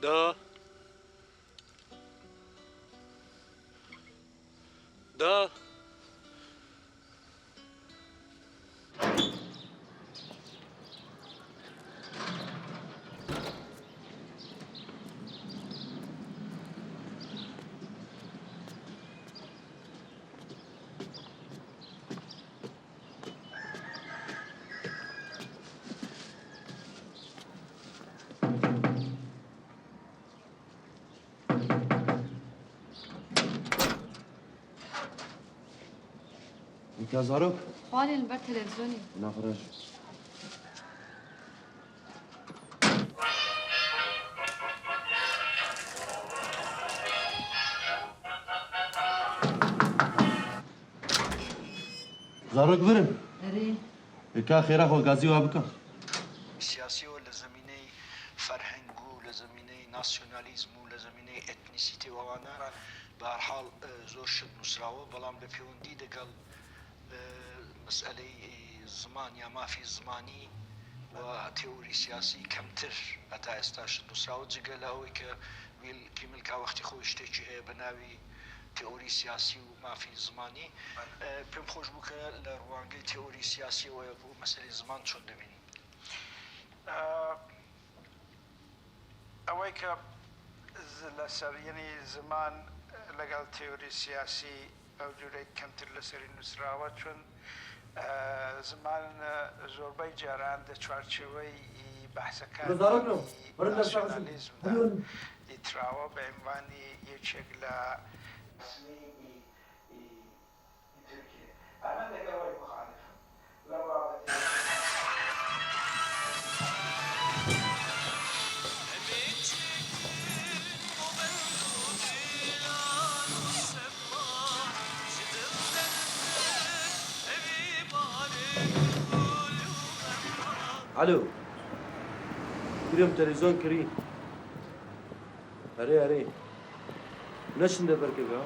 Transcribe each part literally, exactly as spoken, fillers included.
Da. Da. Wika zarok? Xalê li ber televîzyonê. Wina xwe re ji. Zarok birin. Erê. Eka xêra xwe gazî wa bike. Siyasî û li zemîneyê ferheng û li zemîneyê nasyonalîzm û li zemîneyê etnîsîtê û wana, bi her hal, e, zor şit nusrawe, belam bi pêwendî digel, e, meseleyê, e, ziman ya mafî zimanî û teorî siyasî kemtir heta êsta şit nusrawe. Cigel ew ê ke wî li kîmilka wextî xwe ştêkî heye bi navî teorî siyasî û mafî zimanî. E, pê min xweş bû ke li rûangê teorî siyasî we bû meselê ziman çûn dibînin. E, ئەوەی کە ز-، لەسەر، یعنی، زمان لەگەڵ تێۆری سیاسی ئەو جوورەی کەمتر لەسەری نووسراوە، چون، ئە، زمان، ئە، زۆربەی جاران دە چوارچێوەی بەحسەکانی ناسیۆنالیزمدا ئیتراوە بە عنوانی یەکێک لە Alo. Kurê min televîzyon kirî. Erê, erê. Ne şinde ber keve ha?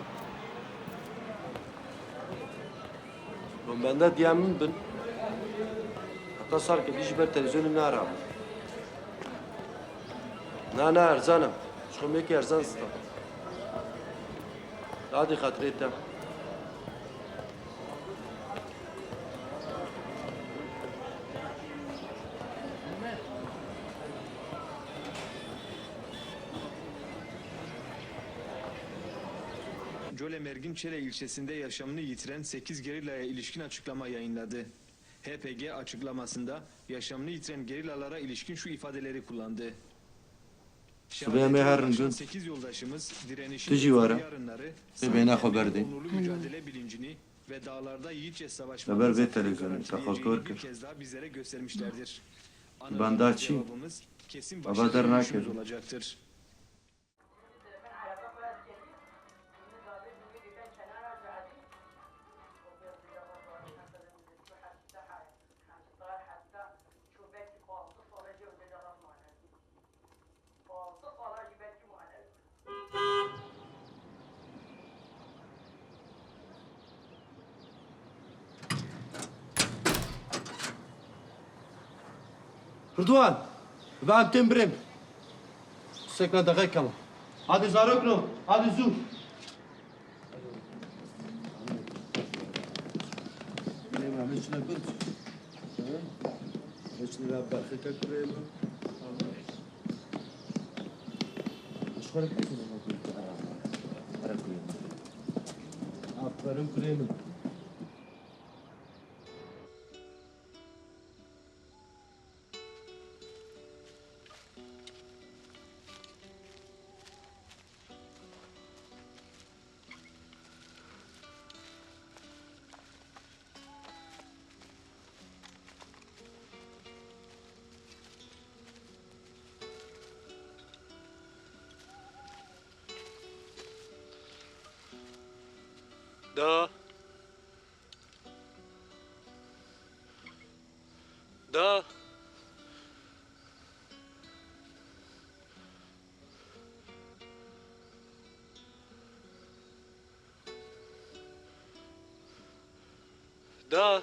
Hûn benda diya min bin. Heta sar kedî ji ber televîzyonê nara. Na, na, erzan e. Ji xwe yekî erzan sita. Dadî xatirê te. Colemêrgin Çele ilçesinde yaşamını yitiren sekiz gerilaya ilişkin açıklama yayınladı. H P G açıklamasında yaşamını yitiren gerilalara ilişkin şu ifadeleri kullandı. Sibê em ê herin gund. Tu jî were. Sê bêhna xwe berdê. Li ber vê televîzyonê te xwe kor kir. Benda çi? Ava dernakevî. Ridwan, bi em tên birêm. Sekna deqe kema. Hadi zarokno, hadi zû. Lê me, me çine gund. He? Me çine ra berxeke kurê min. Ji xwe re kesî ne gund. Ara kurê min. Aferin kurê min. Da. Da. Da.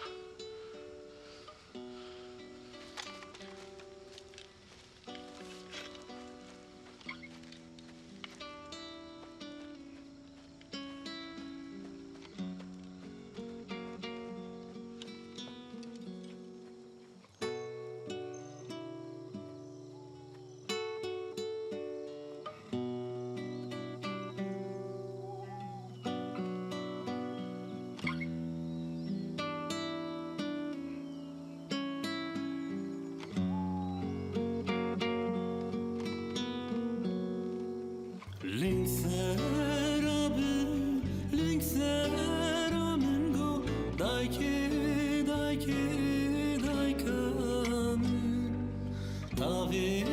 Tavê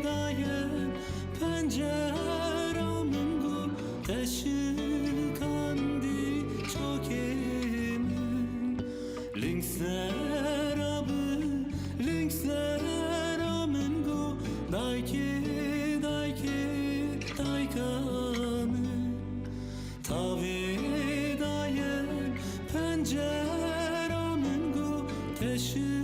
daye pencera min got, te şikandî çokê min. Ling sera bi, ling sera min got, daykê, daykê, dayka min. Tavê daye pencera min got, te şi